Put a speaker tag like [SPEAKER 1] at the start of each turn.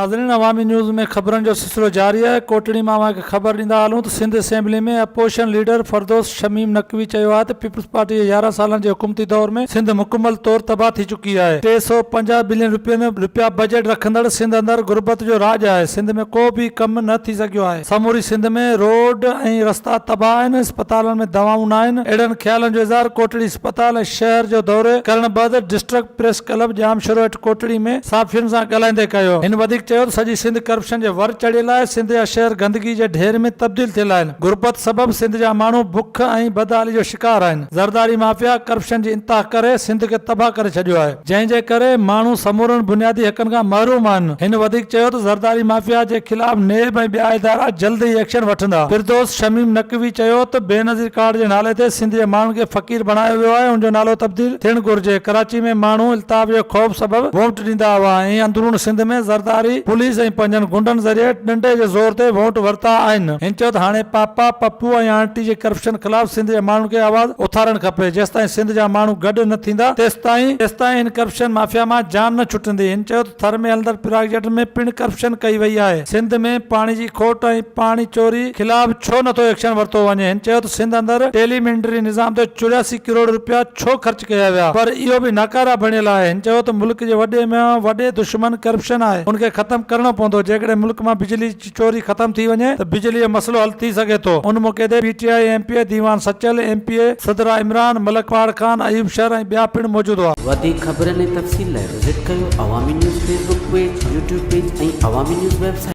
[SPEAKER 1] ناظرين عوامي نيوز ۾ خبرن جو سلسلو جاري آهي ڪوٽڙي مان اوهان کي خبر ڏيندا هلون ته Sindh assembly ۾ opposition leader Firdous Shamim Naqvi چيو آهي ته پيپلز پارٽي جي 11 سالن جي حڪومتي دور ۾ سنڌ مڪمل طور تباهه ٿي چڪي آهي 350 بلين رپين رپيا بجيٽ رکندڙ سنڌ اندر غربت جو راڄ آهي سنڌ ۾ ڪو به ڪم نه ٿي سگهيو آهي سموري سنڌ ۾ روڊ ۽ رستا تباهه آهن اسپتالن ۾ دوائون ناهن اهڙن خيالن جو اظهار ڪوٽڙي اسپتال ۽ شهر جو دوري ڪرڻ بعد ڊسٽرڪٽ پريس ڪلب ڄامشورو هيٺ ڪوٽڙي ۾ صحافين سان ڳالهائيندي ڪيو. هن وڌيڪ چيو ته سڄي سنڌ ڪرپشن جي ور چڙهيل آهي، سنڌ جا شهر گندگي جي ڍير ۾ تبديل ٿيل آهن، غربت سبب سنڌ جا ماڻهو بک ۽ بدحالي جو شڪار آهن، زرداري مافيا ڪرپشن جي انتها ڪري سنڌ کي تباهه ڪري ڇڏيو آهي، جنهن جي ڪري ماڻهو سمورن بنيادي حقن کان محروم آهن. هن وڌيڪ چيو ته زرداري مافيا جي خلاف نيب ۽ ٻيا ادارا جلد ئي ايڪشن وٺندا. فردوس شميم نقوي چيو ته بينظير ڪارڊ جي نالي تي سنڌ جي ماڻهن کي فقير بڻايو ويو آهي، ان جو نالو تبديل ٿيڻ گهرجي، ڪراچي ۾ ماڻهو التهاب جي خوف سبب ووٽ ڏيندا هئا ۽ اندرون سنڌ ۾ زرداري پوليس ۽ پنهنجن غنڊن ذريعي ڏنڊي جي زور تي ووٽ ورتا آهن. هن چيو ته هاڻي پاپا، پپو ۽ آنٽي جي ڪرپشن خلاف سنڌ جي ماڻهن کي آواز اٿارڻ کپي، جيستائين سنڌ جا ماڻهو گڏ نه ٿيندا تيستائين تيستائين هن ڪرپشن مافيا مان جان نه ڇٽندي. هن چيو ته ٿر ۾ هلندڙ پراجيڪٽن ۾ پڻ ڪرپشن ڪئي وئي آهي، سنڌ ۾ پاڻي جي کوٽ ۽ پاڻي چوري خلاف ڇو نٿو ايڪشن ورتو وڃي؟ هن چيو ته سنڌ اندر ٽيلي منٽري نظام تي 84 ڪروڙ رپيا ڇو خرچ ڪيا ويا پر اهو به ناڪاره بڻيل آهي هن چيو ته ملڪ جي وڏي ۾ وڏي دشمن ڪرپشن آهي ان کي ختم ڪرڻو پوندو جيڪڏهن ملڪ مان بجلي جي چوري ختم ٿي وڃي ته بجلي جو مسئلو حل ٿي سگهي ٿو ان موقعي تي P T I M P A Diwan Sachal, M P A Sidra Imran, Malik Pahar Khan, Ayub Shar ۽ ٻيا پڻ موجود هئا.
[SPEAKER 2] وڌيڪ خبرن ۽ تفصيل لاء وزٽ ڪيو Awami news Facebook page, YouTube page ۽ Awami news website.